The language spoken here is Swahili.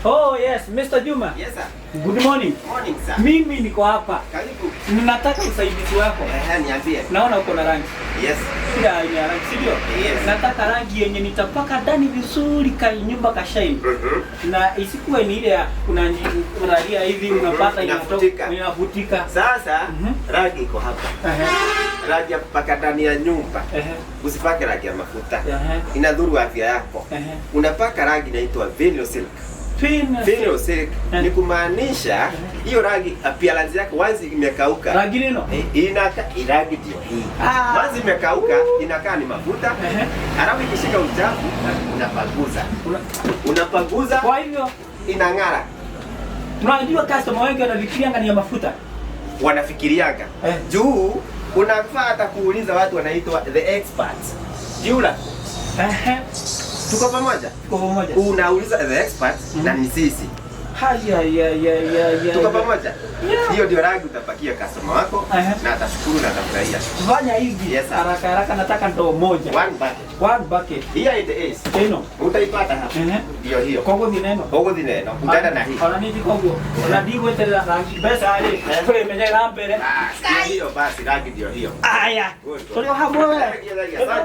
Oh yes, Mr. Juma. Yes, sir. Good morning. Morning, sir. Mimi niko hapa. Karibu. Ninataka usaidizi wako. Ehe, niambie. Naona uko na rangi. Yes. Kila aina ya rangi, si ndio? Yes. Nataka rangi yenye nitapaka ndani vizuri ka nyumba ka shine. Na isikuwe ni ile ya unalalia hivi unapata Inafutika. Inafutika. Sasa rangi iko hapa. Rangi ya kupaka ndani ya nyumba. Usipake rangi ya mafuta. Inadhuru afya yako. Unapaka rangi inaitwa vinyl silk. Pin. Vinyl silk ni kumaanisha hiyo rangi appearance yako once imekauka. Rangi nino? Inaka rangi ndio hii. Ah. Once imekauka inakaa ni mafuta. Halafu ikishika uchafu unapanguza. Unapanguza Kwa hivyo inang'ara. Tunajua customer wengi wanafikirianga ni ya mafuta. Wanafikirianga. Juu unafaa hata kuuliza watu wanaitwa the experts. Jiula. Tuko pamoja? Tuko pamoja. Unauliza the experts na ni sisi. Haya ya ya ya ya. Tuko pamoja? Yeah. Hiyo ndio rangi utapakia customer wako na atashukuru na atafurahia. Fanya hivi. Yes, sir. Haraka haraka nataka ndoo moja. One bucket. One bucket. Here it is. Eno. Utaipata hapa. Ndio hiyo. Kogo dineno. Kogo dineno. Utaenda na hii. Ona nini kogo? Ona ndigweterera rangi mbeca rĩ tũrĩmenyerera mbere. Basi, ndio hiyo basi rangi ndio hiyo. Aya. Good. Tũrĩ o hamwe. Asante.